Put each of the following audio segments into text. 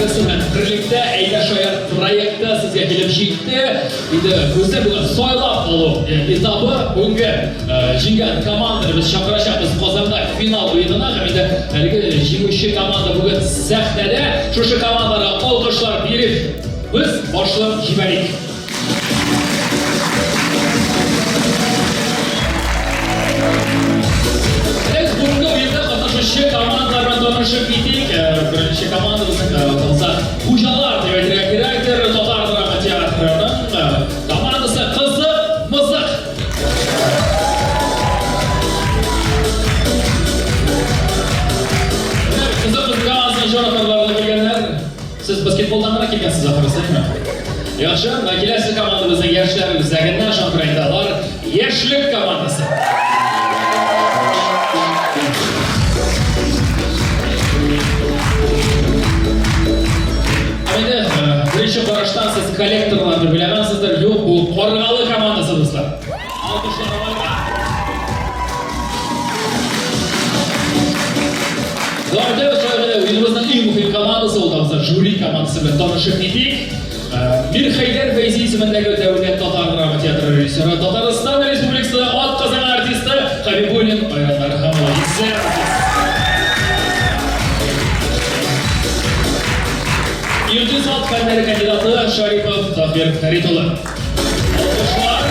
конгрессы белән берлектә Әйдә шаяр проекты сезгә килеп җитте. Инде бездә бүген сайлап алу этабы. Бүгенге җиңгән команданы без чакырачакбыз Казанда финал уенына һәм инде әлеге җиңүче команда бүген сәхнәдә. Шушы командага алкышлар биреп, без башлап җибәрик. Без бүгенге уенда катнашучы командалар белән танышып китик. Беренче команда безнең булса хуҗалар дип әйтергә кирәктер. Татар драма театрының командасы Кызык Мызык. Кызык Мызык командасының җанатарлары да килгәннәр. Сез баскетболдан гына килгәнсез ахрысы, әйме? Яхшы, менә киләсе командабызның яшьләр үзәгеннән шаңгырайды алар Яшьлек командасы. Инде беренче караштан сез коллекторлар дип уйлагансыздыр. Юк, бу Каргалы командасы, дуслар. Алкышлар аларга. Дәвам итәбез, шулай гына уеныбызның иң мөһим командасы ул да жюри командасы белән танышып китик. Мирхәйдәр Фәйзи исемендәге Дәүләт татар драма театры режиссеры, Татарстан Республикасы атказанган артисты Хабибуллин Айрат Әрхамович. Икътисад фәннәре кандидаты Шарипов Таһир Фәрит улы. Алкышлар.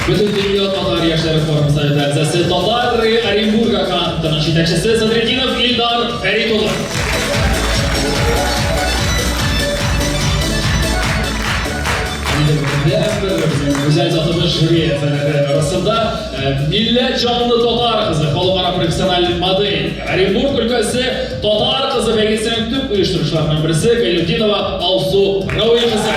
Бөтендөнья татар яшьләре форумы советы әгъзасы, Татар Оренбург аккаунтының җитәкчесе Садретдинов Илдар Фәрит улы. Гүзәл затыбыз жюри әгъзалары арасында милләт җанлы татар кызы, халыкара профессиональ модель, Оренбург өлкәсе татар кызы бәйгесенең төп оештыручыларының берсе Гайнутдинова Алсу Рауил кызы.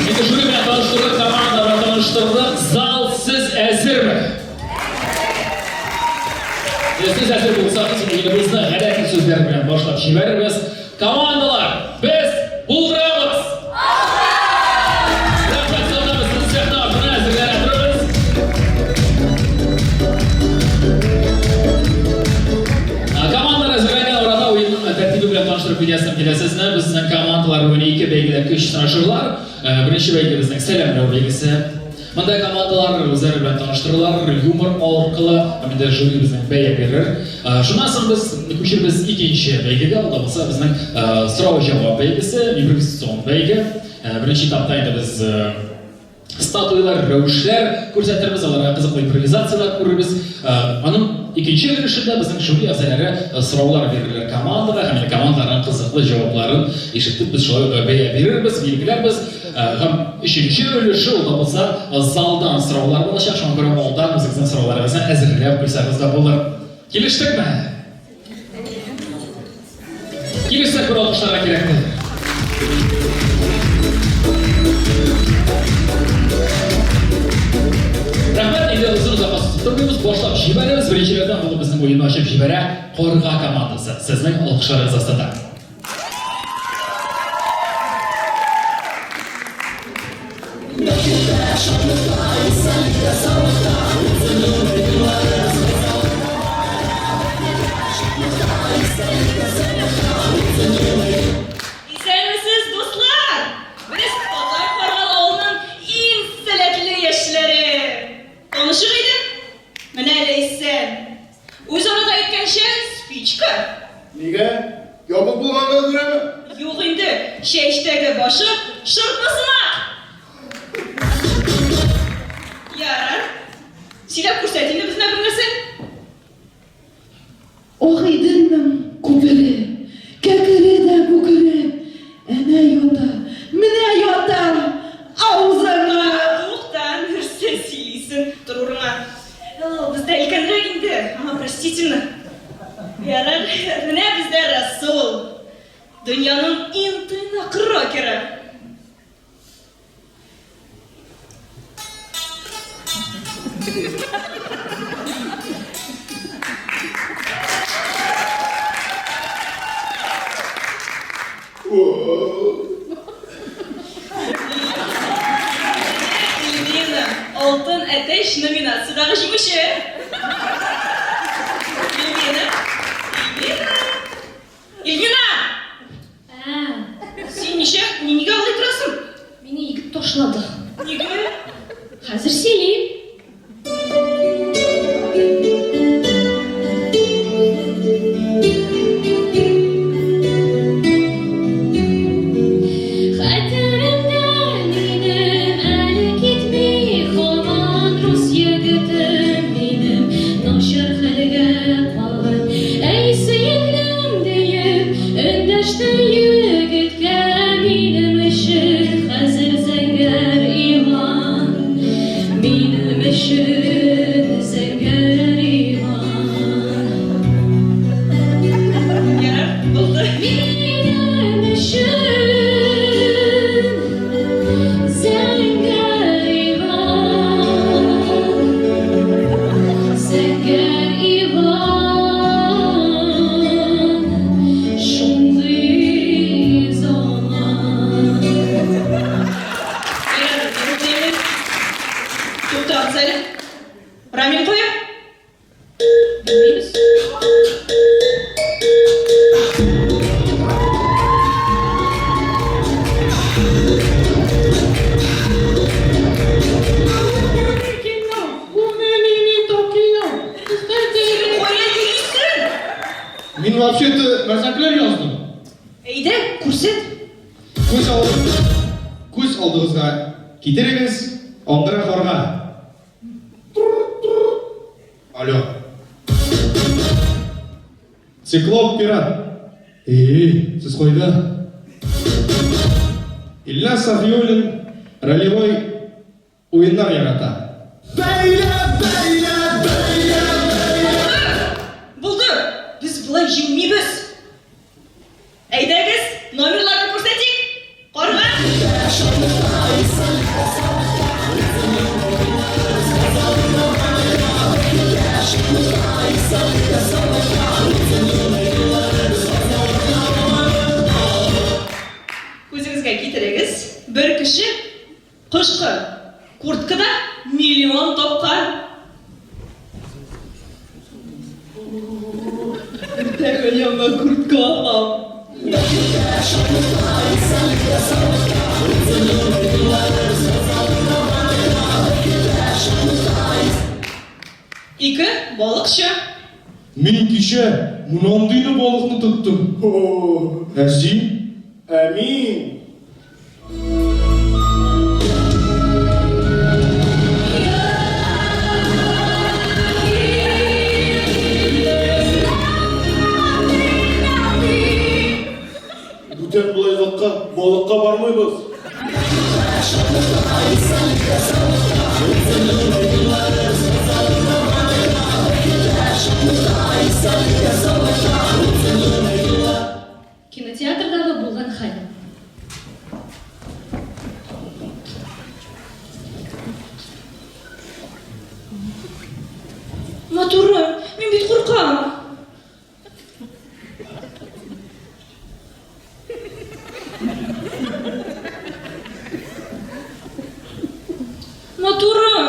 Инде жюри белән таныштырдык, команда белән таныштырдык. Зал, сез әзерме? Сез әзер булсагыз, уеныбызны гадәти сүзләр белән башлап җибәрербез. Командалар, без булдырабыз! Рәхмәт, залда без сәхнә артына әзерләнә торыгыз. Командалар әзерләнгән арада уенның тәртибе белән таныштырып китәсем килә сезне. Безнең командалар бүген ике бәйгедә көч сынашырлар. Беренче бәйге безнең сәламләү бәйгесе. Монда командалар үзләре белән таныштырырлар, юмор аркылы, һәм инде жюри безнең бәя бирер. Шуннан соң без күчербез икенче бәйгегә, ул да булса безнең сорау-җавап бәйгесе, импровизацион бәйге. Беренче этапта инде без статуялар, рәвешләр күрсәтербез, аларга кызыклы импровизацияләр күрербез. Аның икенче өлешендә безнең жюри әгъзалары сораулар бирерләр командага һәм инде командаларның кызыклы җавапларын ишетеп без шулай бәя бирербез, билгеләрбез. Һәм өченче өлеше ул да булса залдан сораулар булачак, шуңа күрә алдан үзегезнең сорауларыгызны әзерләп куйсагыз да булыр. Килештекме? Килешсәк, бер алкышларга кирәкме? Рәхмәт, инде озын озакка сузып тормыйбыз, башлап җибәрәбез. Беренчеләрдән булып безнең уенны ачып җибәрә Карга командасы. Сезнең алкышларыгыз астында. Исәнмесез, дуслар! Без Татар Каргалы авылының иң сәләтле яшьләре. Танышык иде. Менә Ләйсән. Үзара да әйткәнчә, спичка. Нигә? Ябык булганга күрәме? Юк инде, чәчтәге башы шырпы сымак! Ярар. Сөйләп күрсәт инде безгә бер нәрсә. Агыйделнең күпере, кәкере дә бүкере, әнә ята, менә ята, авызыңа! Тукта, нәрсә сөйлисең, тор урыныңа. Ул бездә өлкәнрәк инде, аңа простительно. Ярар, менә бездә Расул, дөньяның иң тыйнак рокеры. Эльвина, алтын Әтәч номинациядәге җиңүче. Ильвина. Ильвина. Ильвина! Ә. Син ничә, нигә алай торасың? Мине егет ташлады. Нигә? Хәзер сөйлим. Хәтеремдә минем әле китми һаман рус егетем минем начар хәлгә калган. Әй, сөеклем, диеп эндәште егеткә минем өчен хәзер зәңгәр Иван. Минем өчен зәңгәр Иван. Ярар, булды. Минем өчен зәңгәр Иван. Зәңгәр Иван. Шундый заман. Ярар, булды. Туктагыз әле. Рамил кая? Белмибез. Син кая йөрисең? Мин вообще-то мәзәкләр яздым. Әйдә, күрсәт. Күз алдыгыз, күз алдыгызга китерегез, аңгыра карга. Алло. Циклоп пират. Эй, сез кайда? Ильназ Сафиуллин ролевой уеннар ярата. Бәйлә, бәйлә, бәйлә, бәйлә. Булды. Без болай җиңмибез. Әйдәгез, номерларны күрсәтик. Карга. Күзегезгә китерегез. Бер кеше кышкы курткада миллион тапкан. Иртәгә яңа куртка алам. Ике балыкчы. Мин кичә мондыйны балыкны тоттым. Ә син? Ә мин Бүтән болай озакка балыкка бармыйбыз. Кинотеатрдагы булган хәл. Матурым, мин бит куркам. Матурым.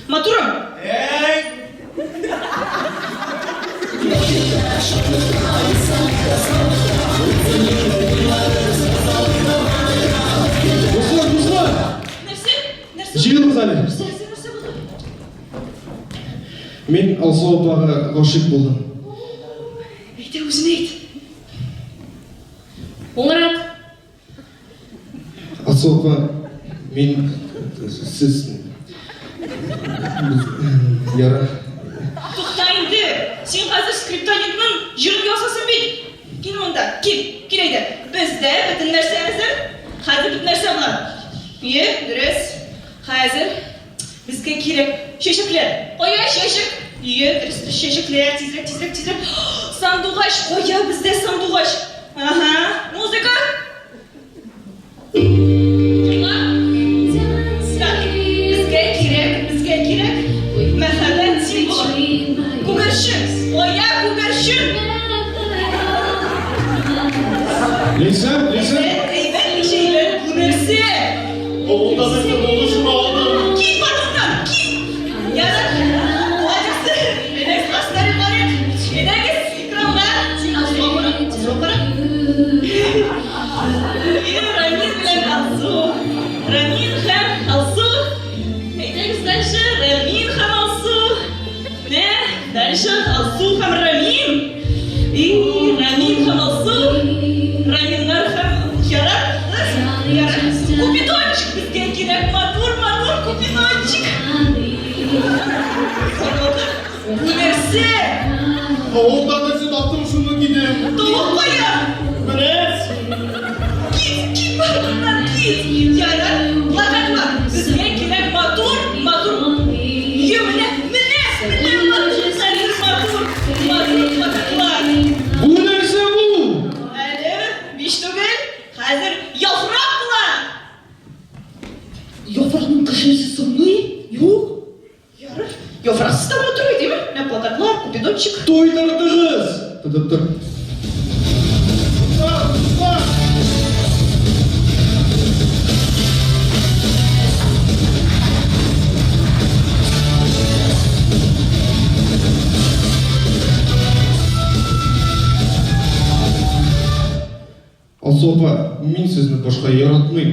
Матурым. Әй! Дуслар, дуслар! Нәрсә? Нәрсә? Җыелыгыз әле. Нәрсә, нәрсә булды? Мин Алсу апага гашыйк булдым. Әйдә, үзең әйт. Уңрак. Алсу апа, мин сез ярар. Тукта инде. Син хәзер Скриптонитның җырын ясасын бит. Кил монда, кил, кил әйдә. Бездә бөтен нәрсә әзер. Хәзер бөтен нәрсә була. Е, дөрес. Хәзер безгә кирәк чәчәкләр. Кая чәчәк? Е, дөрес, дөрес, чәчәкләр. Тизрәк, тизрәк, тизрәк. Сандугач, кая бездә сандугач? Ага, музыка. Җырла. Так, безгә кирәк мәхәббәт символы. Күгәрчен, кая күгәрчен? Ләйсән, Ләйсән. Әйбәт, әйбәт, ничә әйбәт, бу нәрсә? Авылда нәрсә булды, шуны алдым. Кит бардыктан, кит! Ярар, молодец. Әйдәгез, класслары барыйк. Әйдәгез, экранга. Син Алсуга кара, Алсуга кара. Рамил белән Алсу. Рамил һәм Алсу. Әйдәгез дальше, Рамил һәм Алсу. Менә дальше Алсу һәм Рамил. И Рамил һәм Алсу. Рамилнар һәм ярар, ярар. Купидончик безгә кирәк, матур, матур купидончик. Бу нәрсә? Авылда нәрсә таптым, шуны кидем. Толып кая? Менә. Кит, кит бардыктан, кит. Ярар, плакатлар. Безгә кирәк матур, матур. Е, менә, менә, менә матур, хәзер матур, матур плакатлар. Бу нәрсә бу? Әле биш түгел, хәзер яфрак була. Яфракның кешесе соңмы? Юк. Ярар, яфраксыз да матур бит, димме? Менә плакатлар, купидончик. Туйдырдыгыз! Тотып тор. Дуслар, дуслар. Алсу апа, мин сезне башка яратмыйм.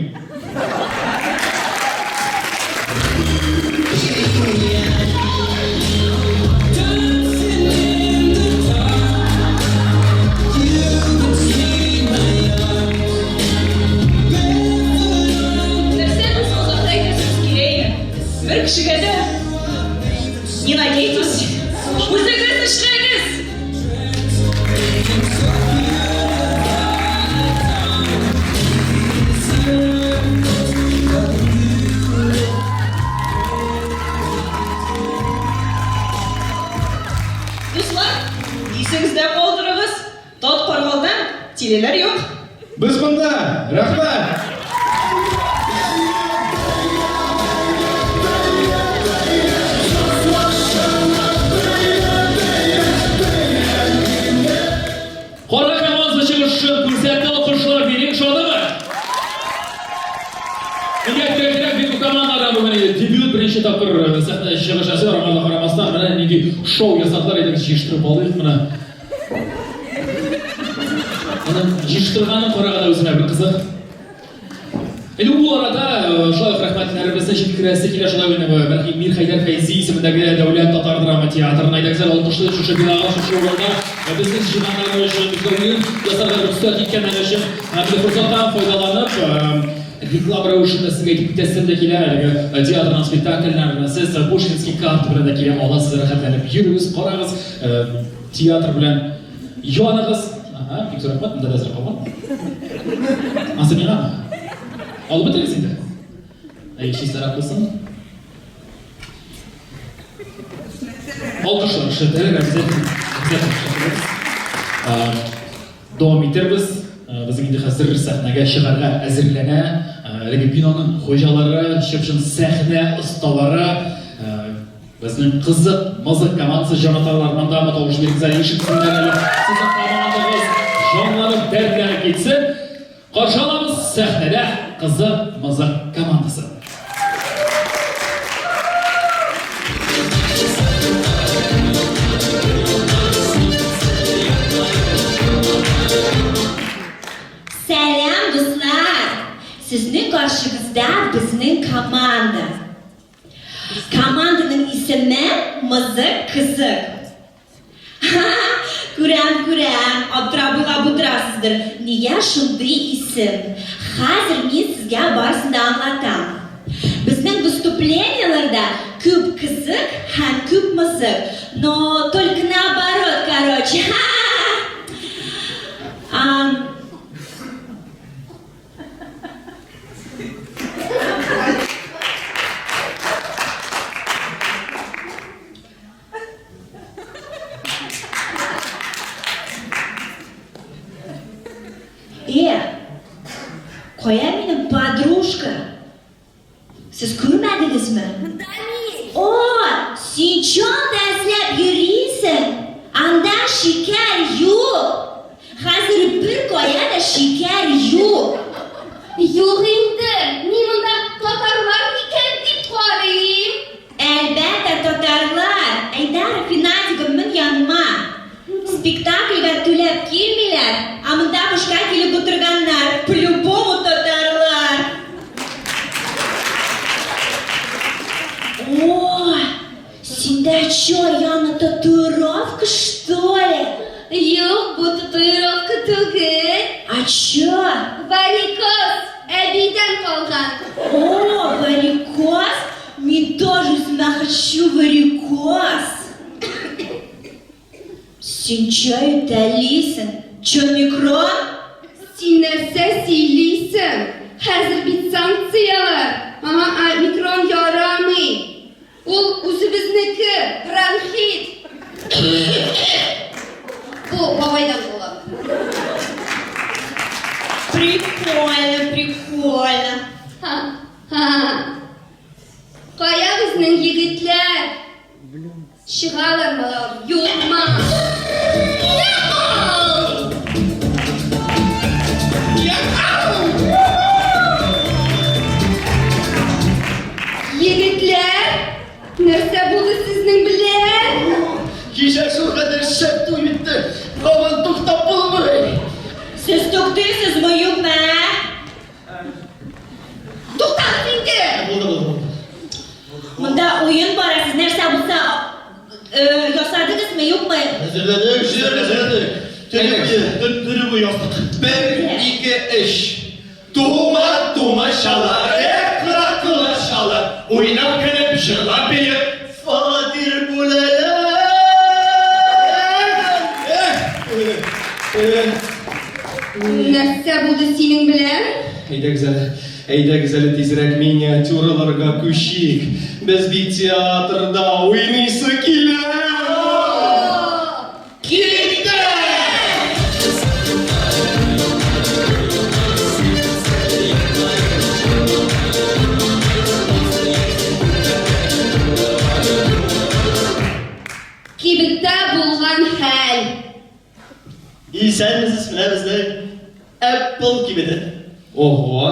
Нәрсә без озакта әйтәсебез килә иде. Бер кешегә дә не надейтесь. Үзегез эшләгез. Дуслар, исегездә калдырыгыз, Тат Каргалдан тилеләр юк. Без монда! Рәхмәт! Карга командасы чыгышын күрсәтте, алкышлар бирик, ошадымы? Нигә кирәк бит бу командада бүген инде дебют беренче тапкыр сәхнә чыгыш ясый, аңа да карамастан, менә нинди шоу ясадылар, әйдәгез җыештырып алыйк менә. Аның җыештырганын карарга да үземә бер кызык. Инде ул арада шулай ук рәхмәтләребезне җиткерәсе килә, шулай ук инде бәлки Мирхәйдәр Фәйзи исемендәге Дәүләт татар драма театрына әйдәгез әле алкышлыйк шушы бинага, шушы урында безне җыйганнары өчен, безгә уен ясарга рөхсәт иткәннәре өчен. Һәм инде форсаттан файдаланып, реклама рәвешендә сезгә әйтеп китәсем дә килә, әлеге театрның спектакльләрен сез Пушкинский карта белән дә килә аласыз, рәхәтләнеп йөрегез, карагыз, театр белән яныгыз. Ага, бик зур рәхмәт, монда да әзер калган. Ансы миңамы? Алып бетерегез инде. Әй, чистарак булсын. Алкышлар, шәтәләр, обязательно, обязательно шәтәләр. Дәвам итербез. Безнең инде хәзер сәхнәгә чыгарга әзерләнә. Әлеге бинаның хуҗалары, чып-чын сәхнә осталары, безнең Кызык мызык командасы җанатарлар мондамы? Тавыш бирегез әле, ишетсеннәр әле. Сезнең командагыз җанланып, дәртләнеп китсен. Каршы алабыз сәхнәдә Кызык мызык командасы. Сәлам, дуслар! Сезнең каршыгызда безнең команда. Команданың исеме Мызык Кызык. Күрәм, күрәм, аптырап уйлап утырасыздыр, нигә шундый исем? Хәзер мин сезгә барысын да аңлатам. Безнең выступлениеләрдә күп кызык һәм күп мызык, но только наоборот, короче. Ха-ха! Э, кая минем подружка? Сез күрмәдегезме? О, син чан да эзләп йөрисең. Анда шикәр юк. Хәзер бер кая да. шикәр юк. Юк инде, мин монда татарлар микән дип карыйм. Әлбәттә, татарлар! Әйдә, Рафинадика, мен яныма. Спектакльгә түләп килмиләр, ә монда бушка килеп утырганнар. По-любому татарлар! О, синдә чё, Яна, татуировка, что ли? Юк, бу татуировка түгел. А чё? Варикоз, әбидән калган. О, варикоз? Мин тоже үземә хочу варикоз. Син чё ютәлисең? Чё, микрон? Син нәрсә сөйлисең? Хәзер бит санкцияләр. Аңа омикрон ярамый. Ул үзебезнеке, бронхит. Бу бабайдан булган. Прикольно, прикольно. Ха-ха. Кая безнең егетләр? Чыгалармы алар, юкмы? Егетләр, нәрсә булды сезнең белән? Кичә шулкадәр шәп туй үтте, һаман туктап булмый. Сез туктыйсызмы, юкмы, ә? Туктагыз инде! Булды, булды, булды. Монда уен бара, сез нәрсә булса ясадыгызмы, юкмы? Әзерләдек, әзерләдек. Төне буе, төне буе яздык. Бер, ике, өч. Тума, тумачалар, эх, кыракылашалар, уйнап көлеп, җырлап биеп, Фатир бүләләр. Эх, эх. Нәрсә булды синең белән? Әйдәгез әле, әйдәгез әле тизрәк миниатюраларга күчик. Без бит театрда уйныйсы килә. Китте! Кибеттә булган хәл. Исәнмесез, менә безнең Apple кибете. Ого,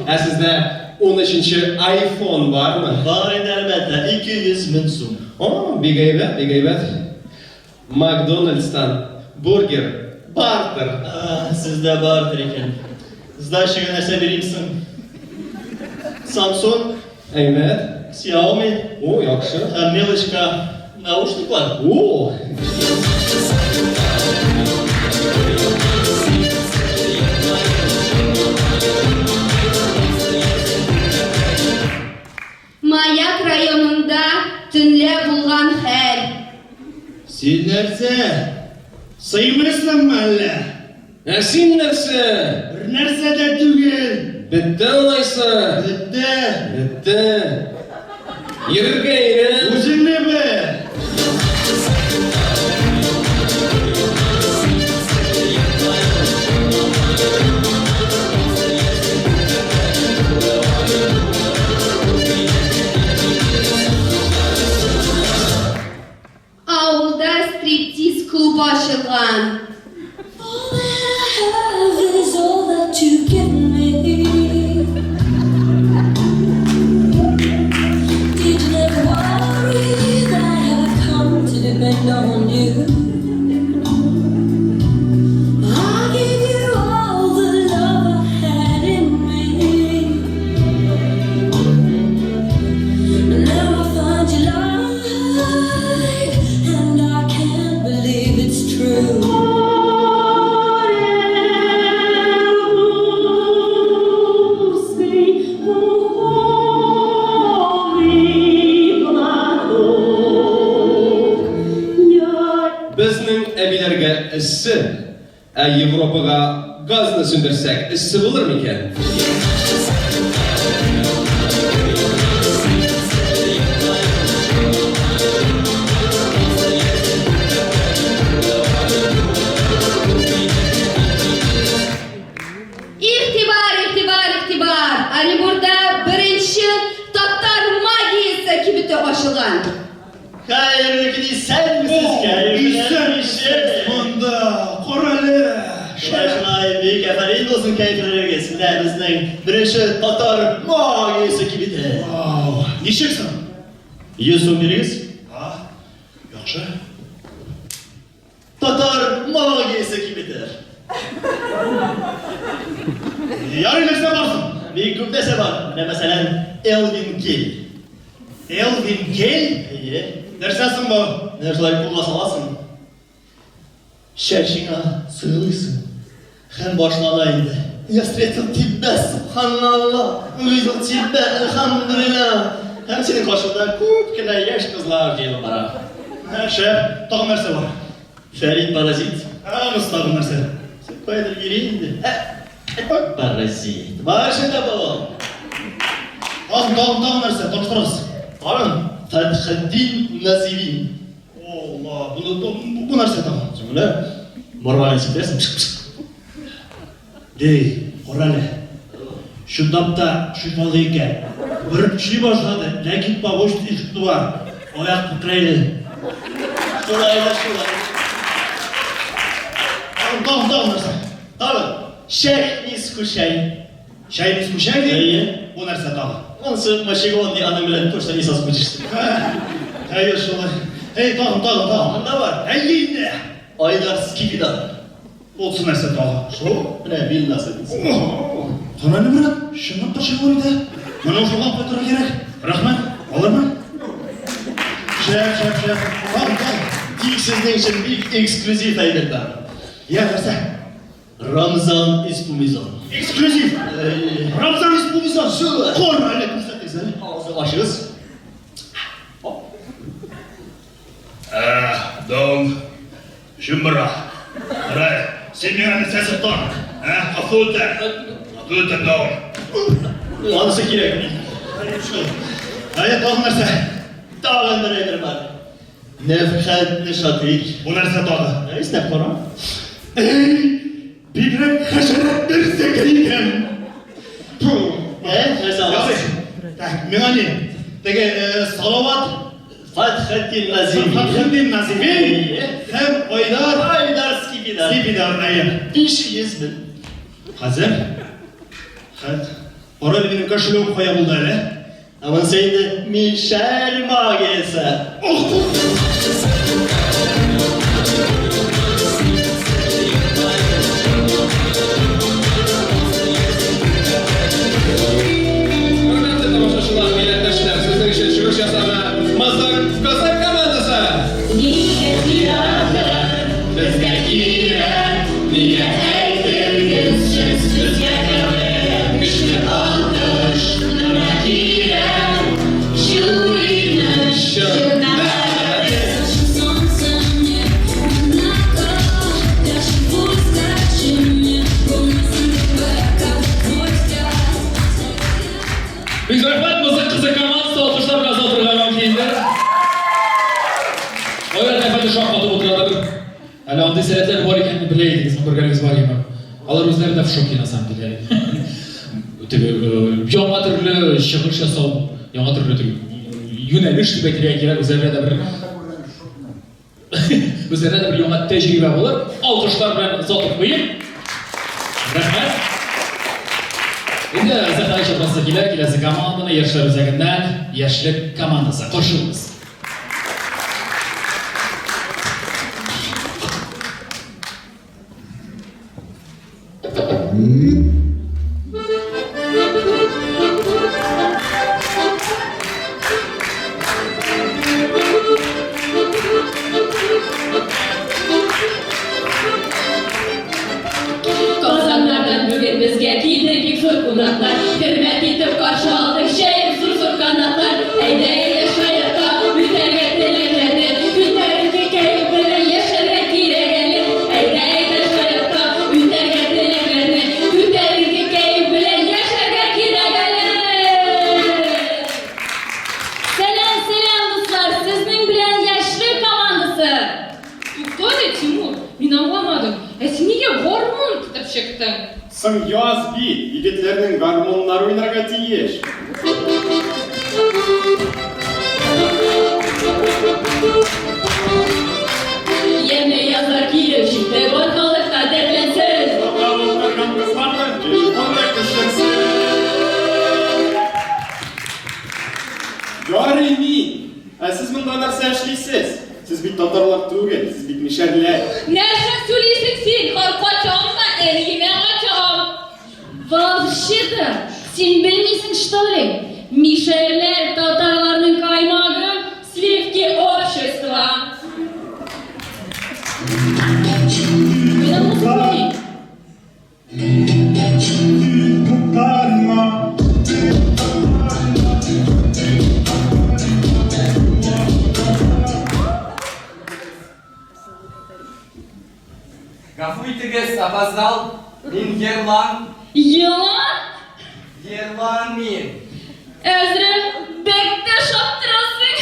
ә сездә 13-нче iPhone бармы? Бар инде, әлбәттә, 200 мең сум. О, бик әйбәт, бик әйбәт. Макдональдстан бургер, бартер. А, сездә бартер икән. Сдачага нәрсә бирим соң? Samsung, Әйбәт. Xiaomi О, яхшы. Һәм мелочка наушниклар. О! Маяк районында төнлә булган хәл. Син нәрсә? Сыймыйсыңмы әллә? Ә син нәрсә? Бер нәрсә дә түгел. Бетте алайса. Бетте. Бетте. Йөрергә өйрән. Үзеңне бел. Авылда стриптиз клубы ачылган. All that I have is all that you give me. Did you never worry that I have come to depend on you? I gave you all the love I had in me. Now I find you lied, and I can't believe it's true. Безнең әбиләргә эссе, ә Европага газны сүндерсәк, эссе булыр микән? Игътибар, игътибар, игътибар! Оренбурда беренче татар магиясе кибете ачылган. Хәерле көн, исәнмесез, хәерле Исәнмесез монда, карале. Шулай, шулай, бик афәрин. булсын кәефләрегез. Менә безнең беренче татар магиясе кибете. Вау, ничек соң? 100 сум бирегез. А, яхшы. Татар магиясе кибете. Ярый нәрсә бар соң? Бик күп нәрсә бар. Менә мәсәлән, Элвин Гель. Элвин Гель? Әйе. Нәрсә соң бу? Менә шулай кулга саласың. Чәчеңә сыйлыйсың. Һәм башлана инде. Я встретил тебя, субханалла, увидел тебя, әлхәмдүлилләһ. Һәм синең каршыңда күп кенә яшь кызлар җыелып бара. Ә, шәп. Тагын нәрсә бар? Фәрит паразит. Ә, анысы тагын нәрсә? Син каядыр йөри инде. Ә, паразит. Бар шунда бу. Тагын, тагын, тагын нәрсә? Таныштырыгыз. Тагын Фәтхетдин Назири. Алла, бу, бу, бу нәрсә тагын? Менә морвален сиптерәсең. Пшк-пшк. Дей, кара әле. Чынлап та шифалы икән. Бер көчли башлады, ләкин побочный эффекты бар. Аяк бөкрәйде. Шулай да шулай. Тагын, тагын, тагын нәрсә? Тагын, чәй не скучай. Чәй не скучай ди? Әйе. Бу нәрсә тагын? Монысы мочегонный, аның белән точно не соскучишься. Әйе, шулай. Әй, тагын, тагын, тагын. Монда бар. Әйе инде. Айдар Скипидар. Булсын нәрсә тагы? Шул, менә вилласы дисең. Кара әле, брат, чынлап та шигырь иде. Моны ушылган кайтырга кирәк. Рәхмәт, алырмын. Шәп, шәп, шәп. Тагын, тагын. Тик сезнең өчен бик эксклюзив әйбер бар. Я, нәрсә? Рамзан Испумизон. Эксклюзив. Рамзан Испумизон. Шул. Кара әле, күрсәтегез әле. Авызны ачыгыз. Дон, Җумра. Рай, син миңа нәрсә соттың? Ә, гафу итә. Гафу итә, Дон. Анысы кирәкми. Әйе, тагын нәрсә? Тагын бер әйбер бар. Нәфхәт Нешатир. Бу нәрсә тагы? Иснәп кара. Эй, бигрәк хәшәрәт нәрсә икән. Фу. Ә, нәрсә аласыз? Так, миңа ни? Теге Салават Фәтхетдин Назими. Фәтхетдин Назими һәм Айдар Айдар Скипидар. Скипидар, әйе. 500 мең. Хәзер. Хәт. Кара әле минем кошелек кая булды әле? Ә монысы инде Мишель магиясе. Ох! Хөрмәтле тамашачылар, милләттәшләр, сезнең өчен чыгыш ясарга Мазак Казак командасы. Нигә театр безгә кирәк? Нигә әйтегезче, сезгә кебек көчле алкыш менә кирәк? Жюрины чын Солнце мне Бик зур рәхмәт, Мызык кызы командасы алкышлар белән озатырга мөмкиндер. Айрат әфәнде шаккатып утырадыр. Әле андый сәләтләр бар икәнен белә идегезме, күргәнегез бар идеме? Алар үзләре дә в шоке на самом деле. Теге яңа төрле чыгыш ясау, яңа төрле теге юнәлеш дип әйтергә кирәк, үзләренә дә бер Үзләренә дә бер яңа тәҗрибә булыр. Алкышлар белән озатып куйыйк. Рәхмәт. Инде сәхнәгә чыгасы килә, киләсе команданы Яшьләр үзәгеннән Яшьлек командасы. Каршылыйбыз. Казаннардан бүген безгә килде бик зур кунаклар. Хөрмәт итеп каршы алдык җәеп зур-зур канатлар. Әйдә, әйдә, шаярта, үтәргә теләкләрне. Күтәренке кәеф белән яшәргә кирәк әле. Әйдә, әйдә, шаярта, үтәргә теләкләрне. Күтәренке кәеф белән яшәргә кирәк әле. Сәлам, сәлам, дуслар! Сезнең белән Яшьлек командасы! Туктале, Тимур, мин аңламадым. Ә син нигә гармун тотып чыктың? Соң яз бит, егетләрнең гармуннары уйнарга тиеш. Ямьле язлар килеп җитте, бар халык та дәртләнсен. Залда утырган кызлар да яшисез? Сез бит татарлар түгел, сез бит мишәрләр. Нәрсә сүлисең син? Качам да, әниемә качам. Вообще-то, син белмисең, что ли? Мишәрләр татарларның каймагы, сливки общества. Кайда музыка уйный? Гафу итегез, опоздал. Мин Ерлан. Елан? Ерлан мин. Әзрәк бәк тә шаптырасың.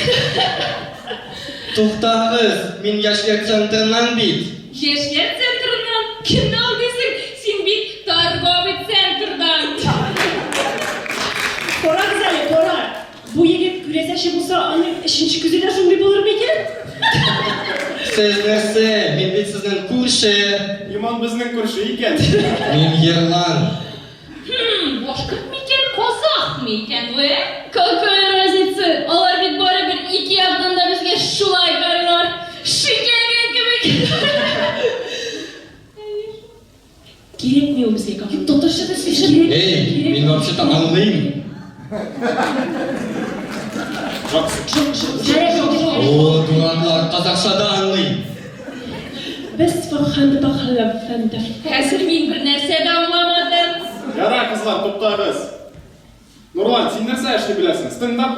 Туктагыз, мин яшьләр центрыннан бит. Яшьләр центрыннан? Кемне алдыйсың? Син бит торговый центрдан. Карагыз әле, кара! Бу егет күрәзәче булса, аның өченче күзе дә шундый булыр микән? Сез нәрсә, мин бит сезнең күрше. Иман безнең күрше икән. Мин Ерлан. Хм, башкорт микән, казах микән бу, ә? Какая разница? Алар бит барыбер ике яктан да безгә шулай карыйлар. Шикләнгән кебек. Кирәкми ул безгә кафе. Юк, татарча да сөйләшә. Эй, мин вообще-то аңлыйм. О, дураклар, казахча да аңлыйм. Без фаханды бахаллап фәндә. Хәзер мин бер нәрсә дә аңламадым. Ярар, кызлар, туктагыз. Нурлан, син нәрсә эшли беләсең? Стендап?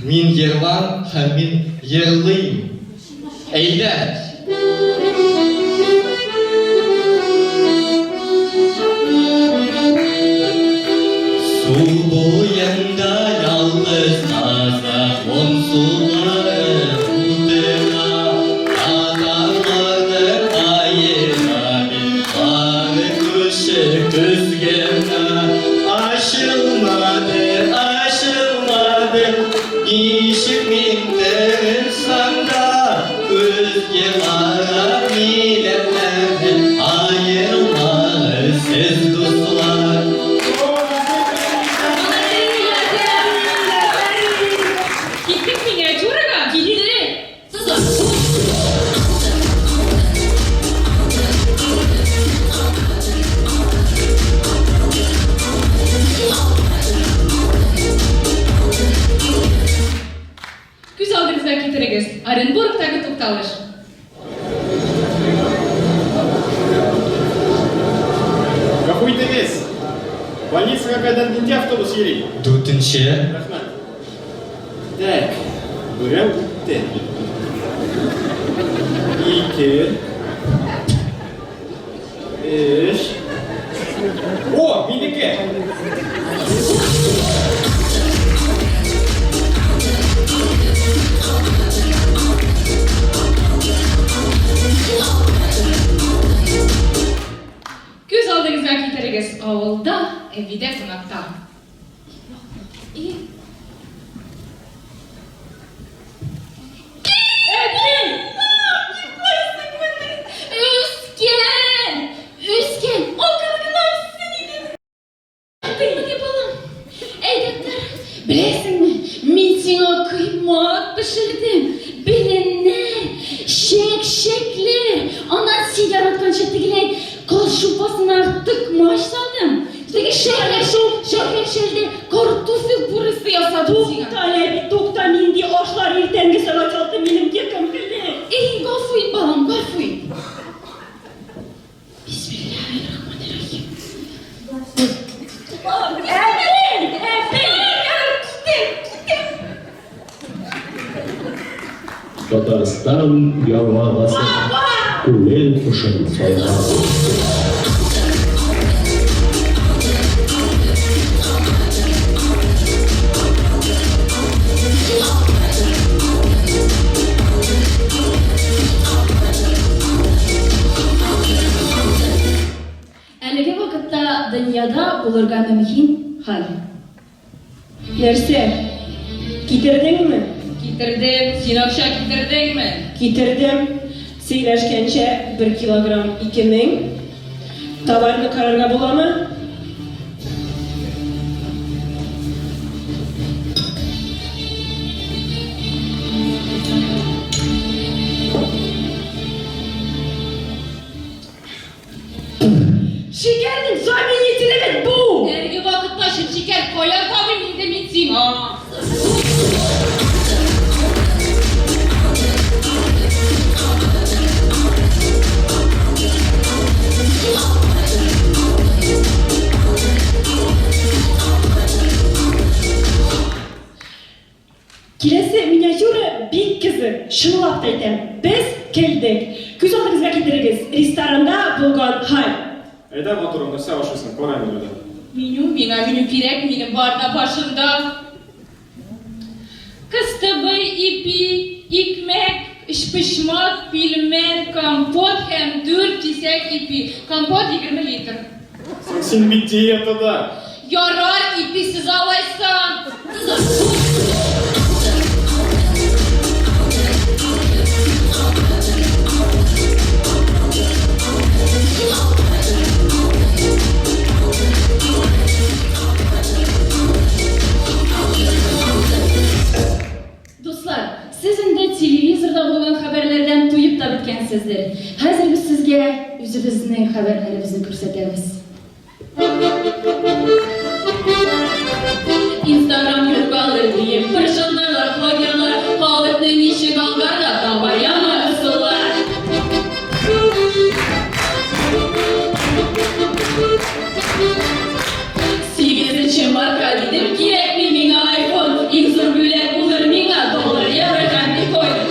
Мин Ерлан һәм мин ерлыйм. Әйдә! Су буенда ялгыз казах онсулары утыра. Татарларны аера бит бары күрше көз генә. Ачылмады, ачылмады, ничек мин тырышсам да, күзгә карап милләтләрне аермагыз сез, дуслар. Киттек миниатюрага? Киттек! Сызык! Күз алдыгызга китерегез, Оренбургтагы тукталыш. Гафу итегез. Больницага кадәр нинди автобус йөри? Дүртенче. Рәхмәт. Так, берәү үтте. Ике. Өч. О, минеке! Күз алдыгызга китерегез, авылда, әбидә кунакта. И. Әби! Үскән! Үскән! Акыл гына үссен иде! Менә балам, әйдә тор. Беләсеңме, мин сиңа коймак пешердем. Беленнәр, чәк-чәкләр. Аннан син яратканча тегеләй каз шулпасына токмач салдым. Теге шәкәр шәкәр шәлдә картофель пюресы ясадым сиңа. Тукта әле, әби, тукта, нинди ашлар иртәнге сәгать алты минем йокым килде. Эй, гафу ит, балам, гафу ит. Бисмиллаһир-рахманир-рахим. Әби, әби! Китем, китем. Татарстан яңа гасыр. Күңел кошын сайрар. Әлеге вакытта дөньяда булырга мөмкин хәл. Нәрсә? Китердеңме? Китердем. Син акча китердеңме? Китердем. Сөйләшкәнчә, бер килограмм 2000. Товарны карарга буламы? Шикәрнең заменителе бит бу! Әлеге вакытта чын шикәр каян табыйм инде мин сиңа? Киләсе миниатюра бик кызык, чынлап та әйтәм. Без көлдек. Күз алдыгызга китерегез, ресторанда булган хәл. Әйдә, матурым, нәрсә ашыйсың, кара менюда. Меню, миңа меню кирәк, минем бар да башымда. Кыстыбый, ипи, икмәк, өчпочмак, пилмән, компот һәм дүрт кисәк ипи. Компот 20 литр. Соң син бит диетада. Ярар, иписез алайса. Дуслар, сез инде телевизорда булган хәбәрләрдән туеп та беткәнсездер. Хәзер без сезгә үзебезнең хәбәрләребезне күрсәтәбез. Инстаграм юкалыр диеп пыршыннарлар блогерлар, халыкны ничек алгарга таба яңа ысуллар. Сигезенче мартка дидем, кирәкми миңа айфон, иң зур бүләк булыр миңа доллар, евро һәм биткоин.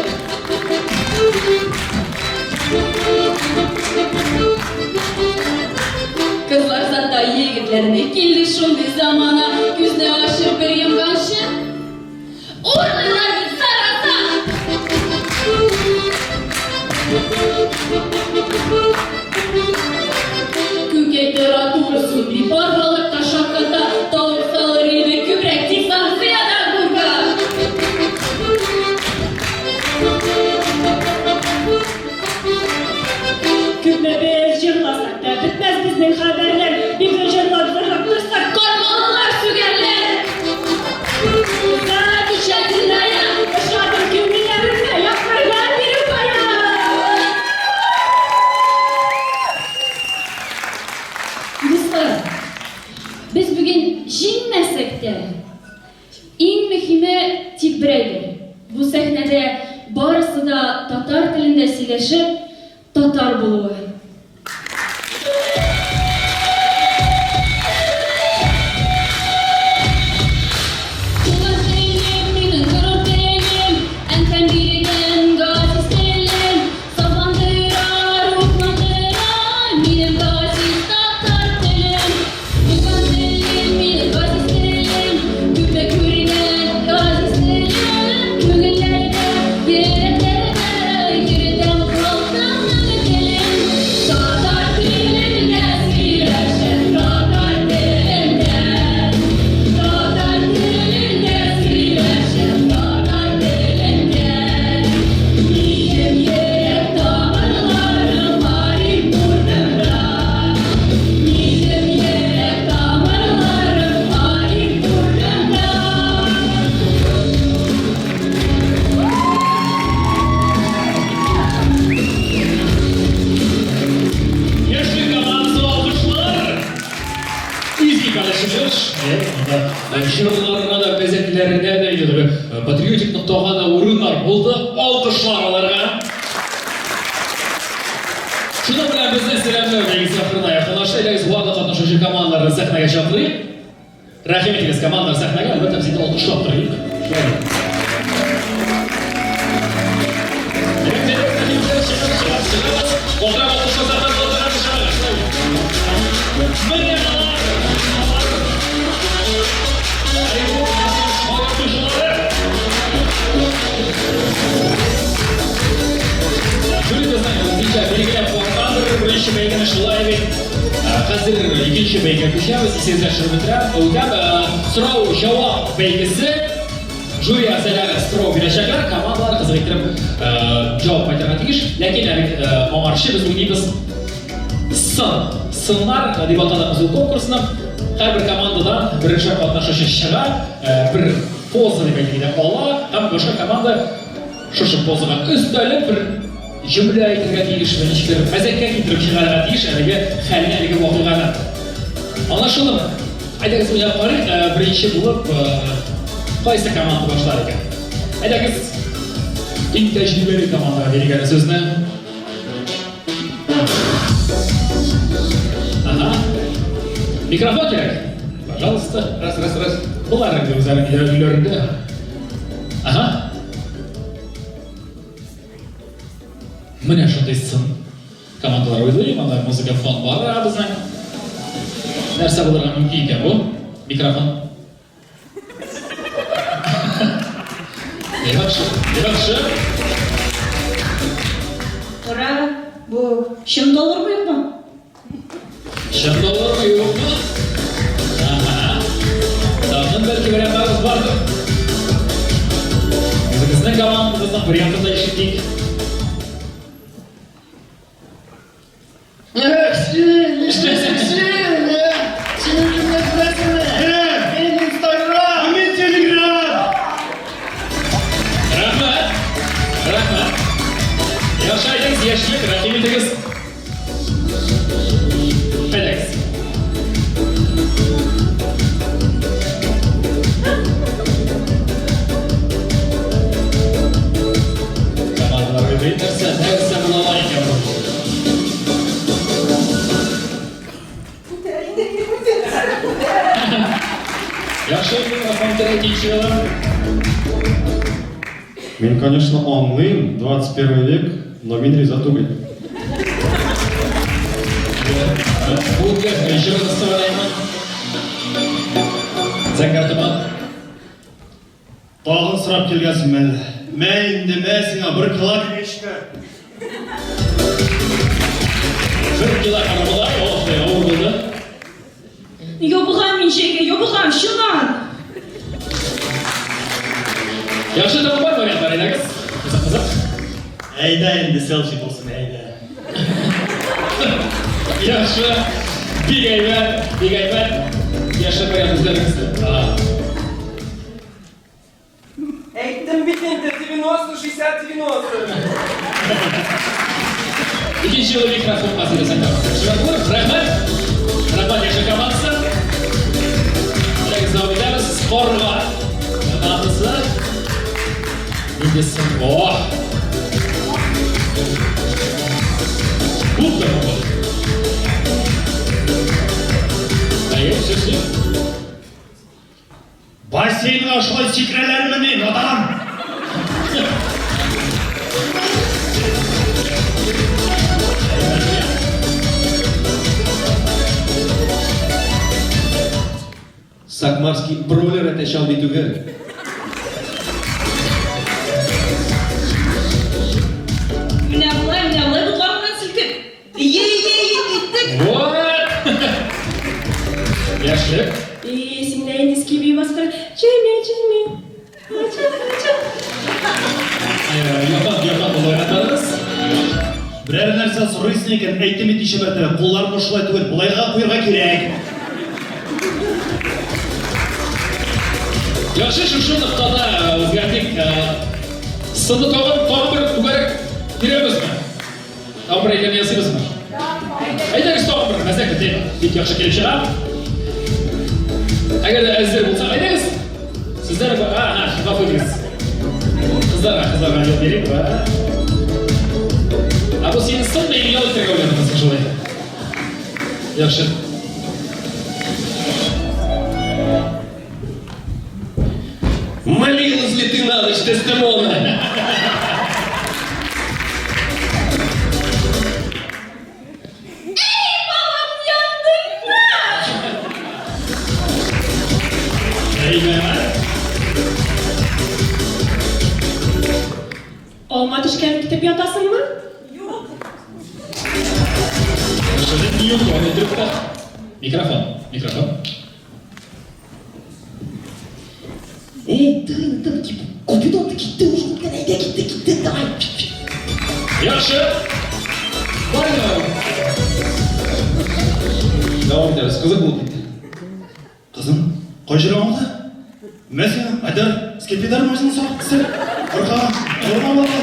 Кызлар сата егетләрне, килде шундый замана, күзне ачып бер йомганчы, урлыйлар бит сараса! Күкәй тора турысын дип бар халыкка шакката, тавык салыр иде күбрәк, тик санкциядән курка. Күпме без җырласак та, бетмәс безнең хәбәрләр. Бик зур җырлап җырлап торсак, Кармалылар сүгәрләр. Замечательная! Ошадың күңелләремә, якларга бирү кая! Дуслар, без бүген җиңмәсәк тә, иң мөһиме тик бер әйбер. Бу сәхнәдә барысы да татар телендә сөйләшеп, татар булуы. Туган телем, минем горур телем, әнкәм биргән газиз телем, сафландыра, рухландыра, минем газиз татар телем. Туган телем, минем газиз телем, күпне күргән газиз телем, күңелләрдә, йөрәкләрдә йөртәм халкымның телен. Татар телендә сөйләшәм, татар телендә. Татар телендә сөйләшәм, татар телендә. Минем йөрәк тамырларым Оренбургымда. Минем йөрәк тамырларым Оренбургымда. Яшьлек командасы алкышлар! Изге чыгыш. Монда җырларына да, бәзәкләренә дә инде патриотик ноктага да урыннар булды. Алкышлар аларга. Шуның белән безнең сәламләү бәйгесе ахырына якынлашты. Әйдәгез, барлык катнашучы командаларны сәхнәгә чакырыйк. Рәхим итегез, командалар сәхнәгә, әлбәттә, без инде алкышлап торыйк. Шулай. Чыгыгыз, чыгыгыз. Алкышласак та чыгыгыз. Менә алар. Шаяртучылары. Жюри безнең үзенчә билгеләп куйгандыр беренче бәйгене шулай бит. Хәзер икенче бәйгегә күчәбез. Исегездә төшереп үтәм. Сорау җавап бәйгесе. Жюри әгъзалары сорау бирәчәкләр, командалар кызык иттереп җавап кайтарырга тиеш. Ләкин әле аңарчы без уйныйбыз сын. Сыннар дип атадык без ул конкурсны. Һәрбер командадан беренче катнашучы чыга, бер поза дип әйтик ала, һәм башка команда шушы позага өстәлеп бер җөмлә әйтергә тиешме, ничектер мәзәккә китереп чыгарырга тиеш әлеге хәлне, әлеге вакыйганы. Аңлашылдымы? Әйдәгез уйнап карыйк, э, беренче булып э, кайсы команда башлар икән? Әйдәгез иң тәҗрибәле командага бирик әле сүзне. Ага. Микрофон кирәк. Пожалуйста. Раз, раз, раз. Болар инде үзләренең өйләрендә. Ага. Менә шундый сын командалар уйлый, монда музыка фон бар безнең. Нәрсә булырга мөмкин икән бу? Микрофон. Яхшы, яхшы. Кара, бу чын доллармы юкмы? Чын доллармы юкмы? Ага. Тагын бәлки вариантларыбыз бардыр. Үзебезнең командабызның вариантын да ишетик. Эх, син, нишлисең син, э? Син үзеңне беләсеңме? Мин Инстаграм! Мин Телеграм! Рәхмәт! Рәхмәт! Яхшы әйдәгез, яшьлек, рәхим итегез. Әйдәгез. Командалар уйлый, нәрсә, нәрсә була ала икән бу? Яхшы, микрофон кирәк икенче юлы. Мин, конечно, аңлыйм, 21 век, но мин риза түгел. Бу җырны сораймын. Зәңгәр томан. Тагын сорап килгәнсең мәллә? Мә инде, мә сиңа бер кило гречка. Бер кило карабодай, ох, авыр булды. Ябыгам мин җәйгә, ябыгам, чыннан. Яхшы тагын бар вариантлар, әйдәгез. Кызык, кызык. Әйдә инде селфи булсын, әйдә. Яхшы. Бик әйбәт, бик әйбәт. Яхшы вариант үзләрегездә. Ага. Әйттем бит инде, 90, 60, 90. Икенче юлы микрофонга сөйләсәң дә булыр. Рәхмәт. Рәхмәт, яхшы командасы. Әйдәгез, дәвам итәбез. Спорга. Командасы. Нинди сын? О! Күп тә булды. Әйе, все, все. Бассейнга шулай сикерәләрмени, надан? Сакмарский бройлер әтәч андый түгел. Менә болай, менә болай ботлар белән селкеп. Ие, ие, ие, киттек. Вот! Яшьлек. И, син дә инде скиби бастыр. Чәйме, чәйме. Ача, ача. Якын, якын булып ятабыз. Берәр нәрсә сорыйсың икән, әйтем бит ничә мәртәбә, кулларны шулай түгел, болайга куярга кирәк. Яхшы, шушы ноктада үзгәртик. Сынны тагын, тагын бер түгәрәк бирәбезме? Тагын бер әйләнә ясыйбызмы? Әйдәгез тагын бер мәзәк бит, бик яхшы килеп чыга. Әгәр дә әзер булса, әйдәгез. Сезләр, ага, гафу итегез. Кызларга, кызларга юл бирик. Ә бу синең сын или ял итәргә уйладыңыз шулай? Яхшы. Молилась ли ты на ночь, Дездемона? Эй, балам, яндыңмы? Әйбәт. Алма төшкән көтеп ятасыңмы? Юк. Юк, аны әйтеп тә. Микрофон, микрофон. Эй, тын, тын, Купидон китте уже, үткән, әйдә, китте, китте, давай. Яхшы. Бар Дәвам итәбез. Кызык булып китте. Кызым, кай җирең авырта? Мә сиңа, Айдар, скипидар мазен сал, сел. Аркага, авырма балакай.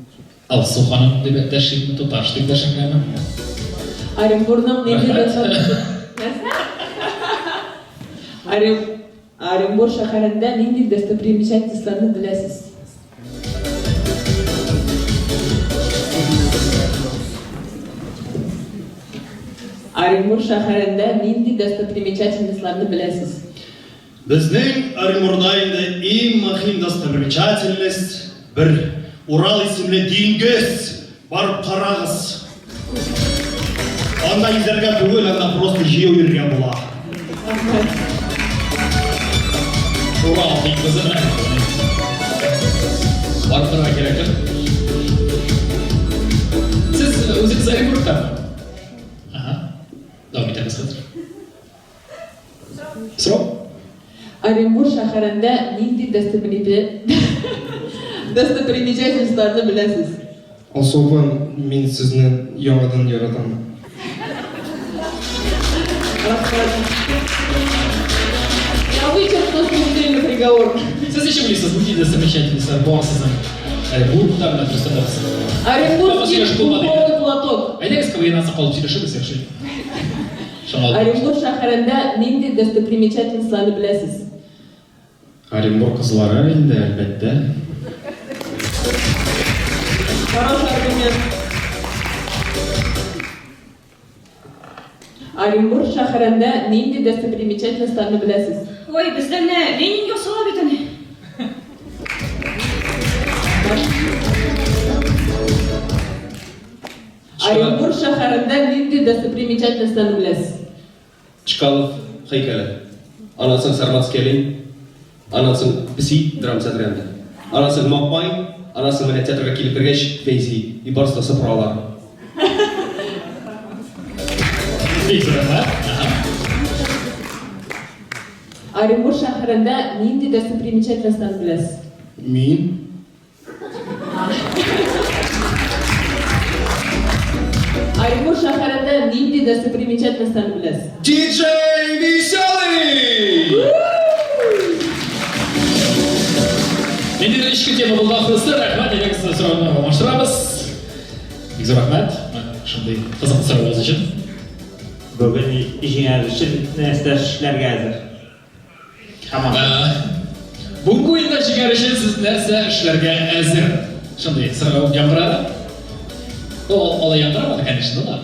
Алсу ханым дип дәшимме, туташ дип дәшергәме? Оренбурның нинди Нәрсә? Оренбур шәһәрендә нинди достопримечательностьларны беләсез? Оренбур шәһәрендә нинди достопримечательностьларны беләсез? Безнең Оренбурда инде иң мөһим достопримечательность бер Урал исемле диңгез! Барып карагыз! Анда йөзәргә түгел, анда просто җәяү йөрергә була. Урал диңгезе менә. Барып карарга кирәктер. Сез үзегез Оренбургтанмы? Ага. Дәвам итәбез хәзер. Сорау? Оренбур шәһәрендә нинди достопримечательностьларны беләсез? Алсу апа, мин сезне яңадан яратам. Рәхмәт. Я вычеркну смертельный приговор. Сез ничек уйлыйсыз, нинди достопримечательностьлар бар сезнең Оренбургта, менә дөрестән дә Оренбургский пуховый платок. Әйдәгез, КВНнан соң калып сөйләшербез, яхшы. Оренбур шәһәрендә нинди достопримечательностьларны беләсез? Оренбур кызлары инде, әлбәттә. Хороший аргумент. Оренбур шәһәрендә нинди достопримечательностьларны беләсез? Ой, бездә менә Ленин ясала бит әнә. Оренбур шәһәрендә нинди достопримечательностьларны беләсез? Чкалов һәйкәле. Аннан соң Сарматский олень. Аннан соң Песи драма театрында. Аннан соң Мапай. Аннан соң менә театрга килеп кергәч Фәйзи. И барысы да сыпыралар. Бик зур рәхмәт. Оренбур шәһәрендә нинди достопримечательностьларны беләсез? Мин. Оренбур шәһәрендә нинди достопримечательностьларны беләсез? Диджей Веселый! Ниндидер эчке тема булды ахрысы. Рәхмәт, әйдәгез сорауны алмаштырабыз. Бик зур рәхмәт. Шундый кызыклы сорауыгыз өчен. Бүген җиңәр өчен нәрсә эшләргә әзер? Бүгенге уенда җиңәр өчен сез нәрсә эшләргә әзер? Шундый сорау яңгырады. Ул алай яңгырамады, конечно, да.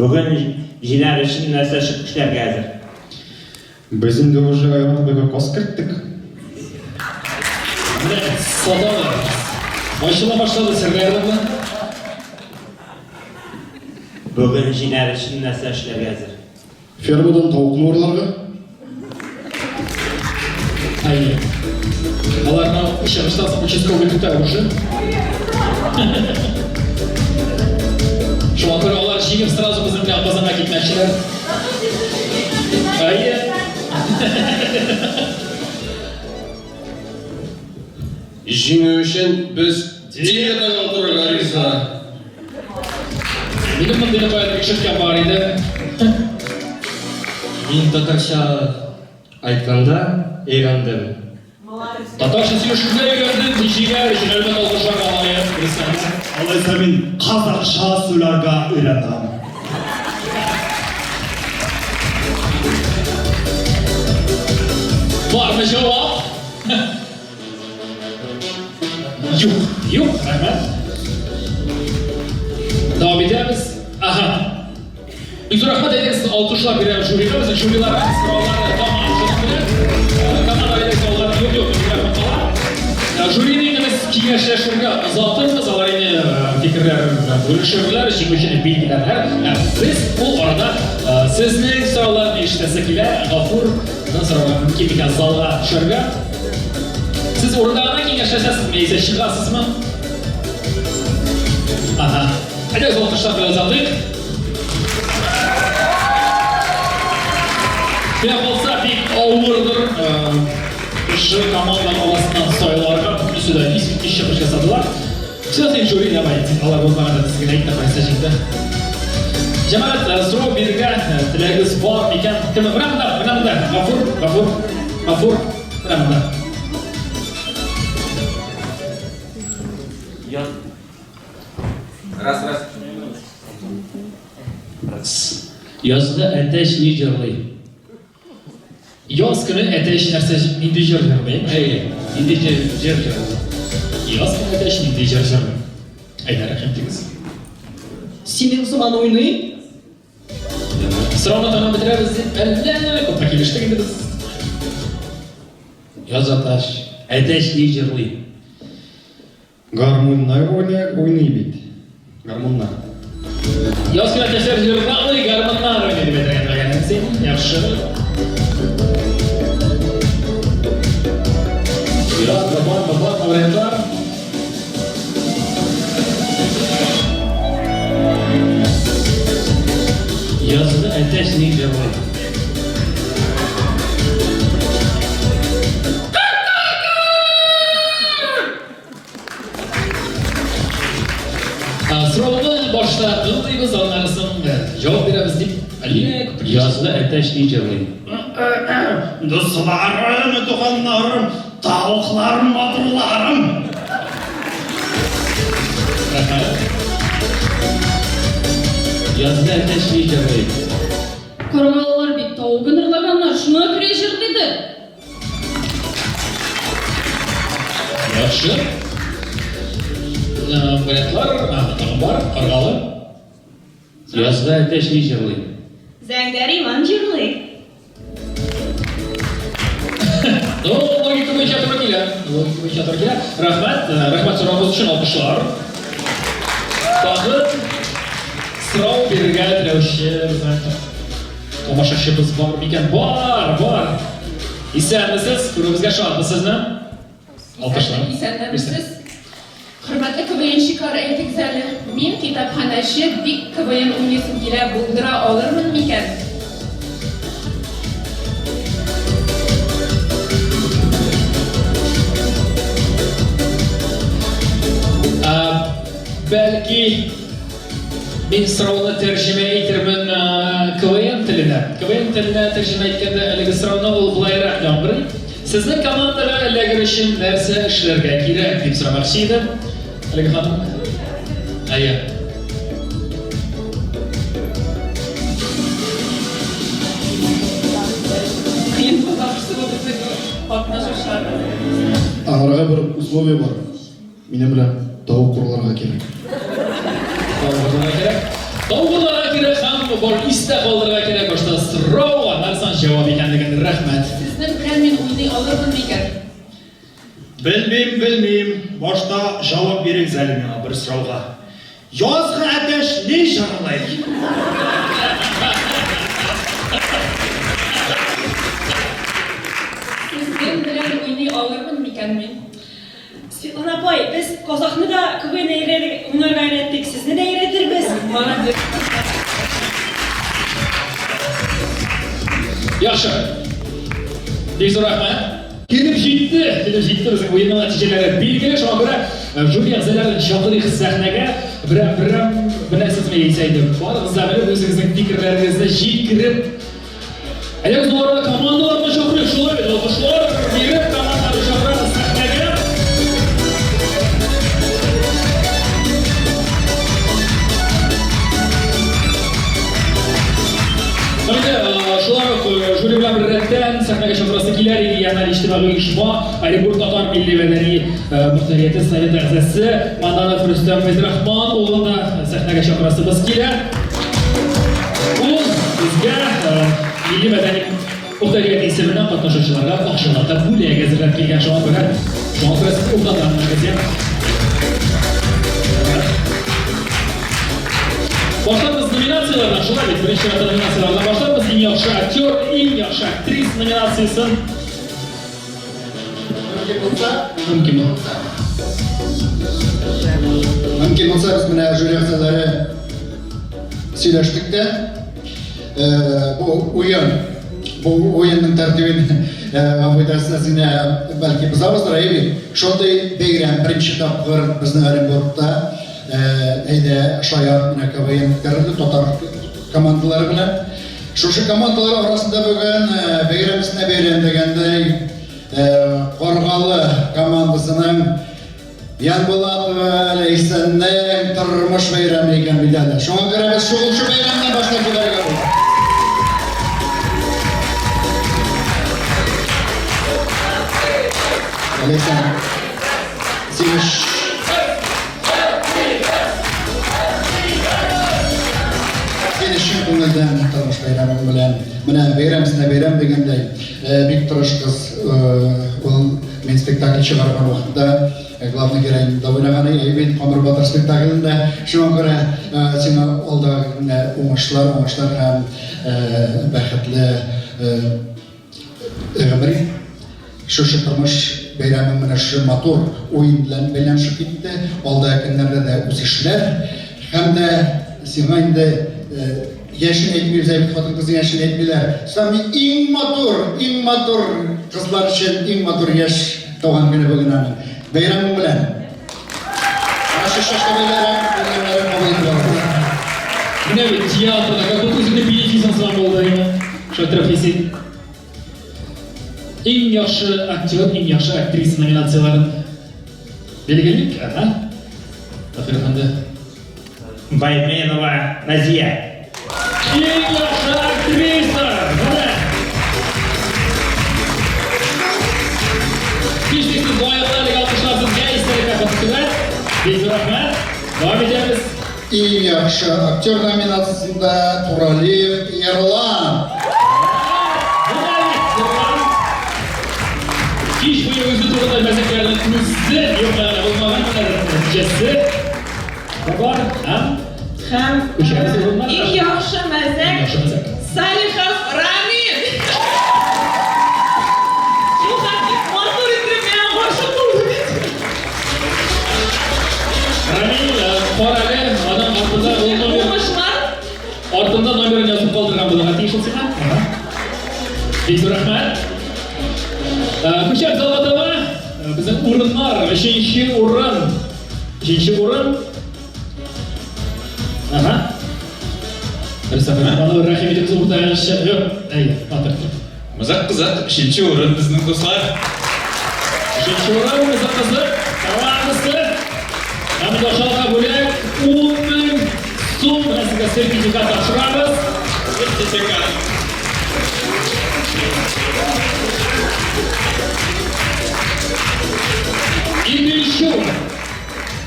Бүген җиңәр өчен нәрсә эшләргә әзер? Без инде уже Айрат абыйга каз керттек. Менә саталар. Ачыла башлады серләр монда. Бүген җиңәр өчен нәрсә эшләргә әзер? Фермадан тавыкны урларга. Әйе. Аларны чыгыштан соң участковый көтә уже. Шуңа күрә алар җиңеп сразу безнең белән Казанга китмәкчеләр. Әйе. Җиңү өчен без диетага утырырга риза. Минем мондыйны каядыр ишеткән бар иде. Мин татарча айтканда өйрәндем. Татарча сөйләшергә өйрәндем, җиңәр өчен әлбәттә алкышларга лаек, Рөстәм. Алайса мин казахча сөйләргә өйрәнәм. Бармы җавап? Юк, юк, рәхмәт. Дәвам итәбез. Ага. Бик зур рәхмәт әйдәгез, алкышлар бирәм жюрига. Безнең жюрилар сорауларны тамам шуның белән. Команда әйдәгез алар юк, юк, рәхмәт кала. Жюрины инде без киңәшләшергә озатырбыз, алар инде фикерләрен бүлешерләр, җиңүчене билгеләрләр. Ә без ул арада сезнең сорауларны ишетәсе килә. Гафур, сорарга мөмкин микән залга төшәргә? Сез урында гына киңәшләшәсезме, яисә чыгасызмы? Ага. Әйдәгез, алкышлар белән озатыйк. Миңа калса, бик авырдыр шушы команда арасыннан сайларга. Бөтенесе дә искиткеч чыгыш ясадылар. Все, син жюри, давай, алар булмаганда сез генә әйт, кайсы җиңде. Җәмәгать, сорау бирергә теләгегез бар микән? Кем? Менә монда, менә монда. Гафур, Гафур, Гафур, менә монда. Язгы әтәч ни җырлый? Яз көне әтәч нәрсә нинди җыр җырлый? Әйе, нинди җыр җыр җырлый? Яз көне әтәч нинди җыр җырлый? Әйдә, рәхим итегез. Синең сыман уйный. Сорауны тәмам бетерәбез дип, әллә күпме килештек инде без. Яз әтәч, әтәч ни җырлый? Гармуннар уйный, уйный бит. Гармуннар. Яз көне әтәчләр җырламый, гармуннар уйный дип әйтергә теләгәнсең син. Яхшы. Бармы, бармы, бармы вариантлар? Язгы әтәч ни җырлый? Сорауны башта тыңлыйбыз, аннары соң җавап бирәбез дип Алинә күпер. Язгы әтәч ни җырлый? Дусларым, туганнарым, тавыкларым, матурларым. Рәхмәт. Язгы әтәч ни җырлый? Каргалылар бит тавыгын ырлаганнар, шуңа күрә җырлыйдыр. Яхшы. Вариантлар тагын бар. Каргалы. Язгы әтәч ни җырлый? Зәңгәр Иван җырлый. Ну, логика буенча туры килә. Логика буенча туры килә. Рәхмәт, рәхмәт соравыгыз өчен алкышлар. Тагын сорау бирергә теләүче Тамашачыбыз бар микән? Бар, бар. Исәнмесез, күрүебезгә шатбыз сезне. Алкышлар. Исәнмесез. Хөрмәтле КВНщиклар, әйтегез әле, мин китапханәче, бик КВН уйныйсым килә, булдыра алырмын микән? Бәлки Мин сорауны тәрҗемә итермен КВН теленә. КВН теленә тәрҗемә иткәндә әлеге сорауны ул болайрак яңгырый. Сезнең командага эләгер өчен нәрсә эшләргә кирәк дип сорамакчы идем. Әлеге ханым. Әйе. Кыен булмакчы булды катнашучылар. Аңарга бер условие бар. Минем белән тавык урларга кирәк. Тавык урларга кирәк. Тавык урларга кирәк һәм бар истә калдырырга кирәк башта сорау, аннан соң җавап икәнлеген. Рәхмәт. Сезнең белән мин уйный алырмын микән? Белмим, белмим. Башта җавап бирегез әле миңа бер сорауга. Язгы әтәч ни җырлый? Сезнең белән уйный алырмын микән мин? Светлана апай, без казахны да КВН уйнарга өйрәттек, сезне дә өйрәтербез. Молодец. Яхшы. Бик зур рәхмәт. Килеп җитте, килеп җитте безнең уенның нәтиҗәләре билгеле, шуңа күрә э, жюри әгъзаларын чакырыйк сәхнәгә. Берәм-берәм беләсезме яисә инде барыгыз да белеп үзегезнең фикерләрегезне җиткереп Әйдәгез, ул арада командаларны чакырыйк, шулай бит, алкышлар биреп командаларны чакырабыз сәхнәгә. Инде шулай ук жюри белән беррәттән сәхнәгә чакырасы килә региональ иҗтимагый оешма Оренбург татар милли мәдәни мохтарияте совет әгъзасы Манданов Рөстәм Фәйзрахман улын да сәхнәгә чакырасыбыз килә. Ул безгә милли мәдәни мохтарият исеменнән катнашучыларга акчалата бүләк әзерләп килгән. Шуңа күрә, шуңа күрә сез уртадан менегез. Башларбыз номинацияләрдән, шулай бит, беренче чиратта номинацияләрдән башларбыз. Иң яхшы актер, иң яхшы актриса номинациясен. Мөмкин булса, мөмкин булса. Мөмкин булса, без менә жюри әгъзалары сөйләштек тә. Э, бу уен, бу уенның тәртибен э, гафу итәрсез, инә бәлки бозабыздыр, әйе бит. Шундый бәйрәм беренче тапкыр безнең Оренбургта э, әйдә шаяр менә КВН үткәрелде татар командалары белән. Шушы командалар арасында бүген бәйрәм өстенә бәйрәм дигәндәй, Каргалы командасының Янбулатова Ләйсәннең тормыш бәйрәме икән бит әле. Шуңа күрә без шул шул бәйрәмнән башлап җибәрергә булдык. Ләйсән, сине Сине чын күңелдән тормыш бәйрәмең белән. Менә бәйрәм өстенә бәйрәм дигәндәй, бик тырыш кыз, ул мин спектакль чыгарган вакытта главный героиня да уйнаган иде бит Камыр батыр спектаклендә. Шуңа күрә сиңа алда уңышлар, уңышлар һәм бәхетле гомер. Шушы тормыш бәйрәме менә шушы матур уен белән бәйләнешеп китте. Алда көннәрдә дә үсешләр һәм дә сиңа инде яшен әйтмибез, ә бит хатын-кызның яшен әйтмиләр. Сами иң матур, иң матур кызлар өчен иң матур яшь туган көне бүген аның. Бәйрәмең белән. Менә шушы чәчкә бәйләре, бәйрәмнәрен кабул итеп алабыз. Менә бит театрда, как будто үзеңне бенефисың сыман булды, әйме? Шатров Хисин. Иң яхшы актер, иң яхшы актриса номинацияләрен билгелик. Ага. Таһир әфәнде. Байменова Назия. Иң яхшы актриса! Менә! Һичшиксез лаеклы әлеге алкышлар сезгә, истәлеккә фотосурәт. Бик зур рәхмәт. Дәвам итәбез. Иң яхшы актер номинациясендә Туралиев Ерлан. Кич буе үзе турында мәзәкләрне түзде, юк мәгънә булмаган менә нәтиҗәсе дә бар һәм Һәм күчәбез урыннарга. иң яхшы мәзәк Иң яхшы мәзәк. Салихов Рамил. Шул хәтле матур итеп миңа гашык булды бит. Рамил, кара әле, аның артында ул номер. Уңышлар. Артында номерын язып калдырган булырга тиеш ул сиңа. Ага. Бик зур рәхмәт. Күчәбез алга таба. Безнең урыннар, өченче урын. Өченче урын. Ага. Рөстәм Рахманов, рәхим итегез уртага чыгып. Әйе, батыр. Мызык кызык, өченче урын безнең дуслар. Өченче урын Мызык кызык командасы. Һәм Яшалга бүләк 10 мең сум. Менә сезгә сертификат тапшырабыз. Сертификат. Икенче урын.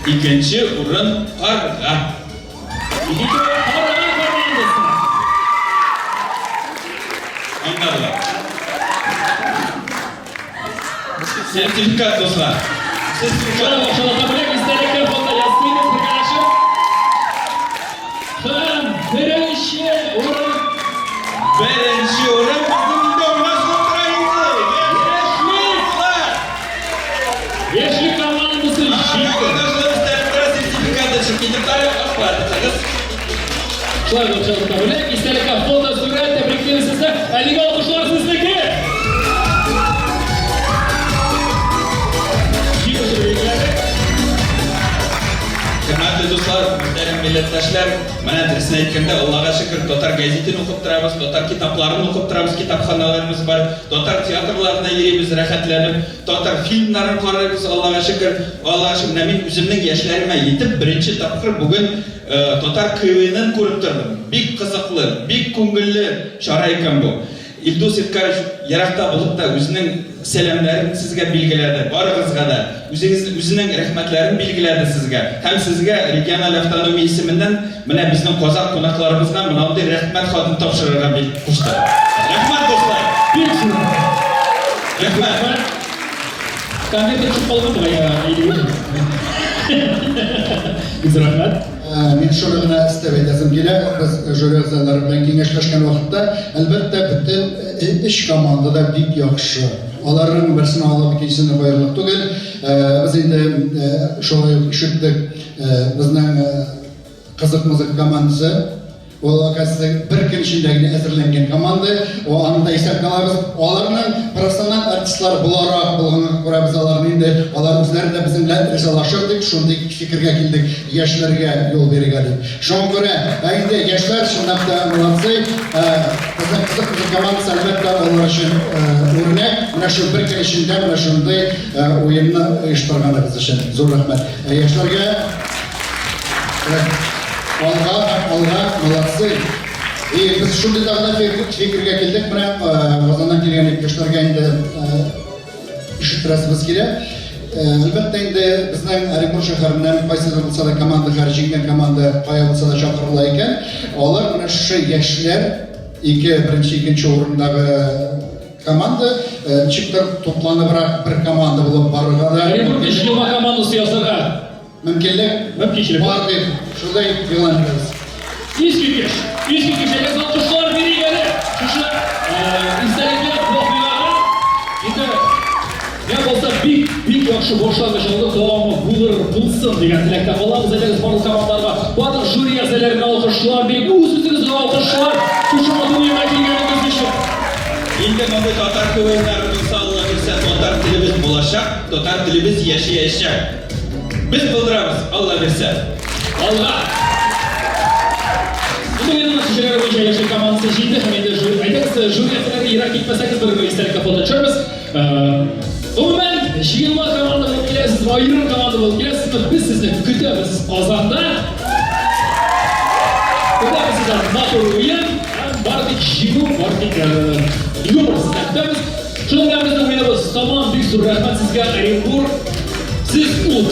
Икенче урын Карга. Икенче урын Карга командасы. Аңладылар. Сертификат, дуслар. Сертификат. Акчалата бүләк истәлеккә фото ясыйбыз бергәләшеп. Һәм беренче урын. Беренче урын безнең инде уңышлы тора инде. Яшьлек! Яшьлек командасы җиңде. Шулай ук акчалата бүләк истәлеккә фотосурәт тәбриклибез сезне. Әлеге алкышлар сезнеке. Җиңүче билгеләре. Хөрмәтле дуслар, мөхтәрәм милләттәшләр, менә дөресен әйткәндә, Аллага шөкер, татар гәзитен укып торабыз, татар китапларын укып торабыз, китапханаларыбыз бар, татар театрларына йөрибез рәхәтләнеп, татар фильмнарын карыйбыз, Аллага шөкер. Аллага шөкер, менә мин үземнең яшьләремә җитеп, беренче тапкыр бүген татар КВНын күреп тордым. Бик кызыклы, бик күңелле чара икән бу. Илдус Иркаевич еракта булып та үзенең сәламнәрен сезгә билгеләде, барыгызга да үзегез үзенең рәхмәтләрен билгеләде сезгә һәм сезгә региональ автономия исеменнән менә безнең казакъ кунакларыбызга мондый рәхмәт хатын тапшырырга бик кушты. Рәхмәт, дуслар! Бик зур рәхмәт! Конверт төшеп калган бугай, или Бик зур рәхмәт. Мин шуны гына өстәп әйтәсем килә, без жюри әгъзалары белән киңәшләшкән вакытта, әлбәттә, бөтен өч команда да бик яхшы. Аларның берсен алып, икенчесен куярлык түгел. Без инде шулай ук ишеттек, безнең Кызык музыка командасы, ул, оказывается, бер көн эчендә генә әзерләнгән команда, аны да исәпкә алабыз. Аларның профессиональ артистлар буларак булганга күрә без аларны инде, алар үзләре дә безнең белән ризалашыр дип, шундый фикергә килдек, яшьләргә юл бирергә дип. Шуңа күрә, ә инде яшьләр чынлап та молодцы, безнең Кызык музыка командасы, әлбәттә, алар өчен үрнәк. Менә шул бер көн эчендә менә шундый уенны оештырганыгыз өчен зур рәхмәт. Ә яшьләргә Алга, алга, молодцы. И без шундый тагы да фикергә килдек, менә Казаннан килгән иптәшләргә инде оештырасыбыз килә. Әлбәттә инде, безнең Оренбург шәһәреннән кайсы да булса да команда, һәр җиңгән команда кая булса да чакырыла икән, алар менә шушы яшьләр, ике, беренче, икенче урындагы команда, ничектер тупланыбрак бер команда булып барырга да. Оренбург җыелма командасы ясарга. Мөмкинлек Мөмкинчелек бар дип шулай игълан итәбез. Искиткеч! Искиткеч! Әйдәгез, алкышлар бирик әле шушы истәлекле вакыйгага. Инде миңа калса бик, бик яхшы башлангыч алды, дәвамы булыр, булсын дигән теләктә калабыз. Әйдәгез, барлык командаларга, барлык жюри әгъзаларына алкышлар бирик, үз-үзегезгә алкышлар шушы матур уенга килгәнегез өчен. Инде мондый татар КВНнары булса, Алла бирсә, татар телебез булачак, татар телебез яшәячәк. Без булдырабыз, Алла бирсә. Алга! Инде уенның нәтиҗәләре буенча Яшел командасы җиңде һәм инде жюри, әйдәгез, жюри әгъзалары ерак китмәсәгез, бер бер истәлеккә фото төшербез. Гомумән, җыелма команда булып киләсез, аерым команда булып киләсезме, без сезне көтәбез Казанда. Көтәбез сездән матур уен, һәм бары тик җиңү, бары тик юмор сездән көтәбез. Шуның белән безнең уеныбыз тәмам. Бик зур рәхмәт сезгә, Оренбург. Сез ут.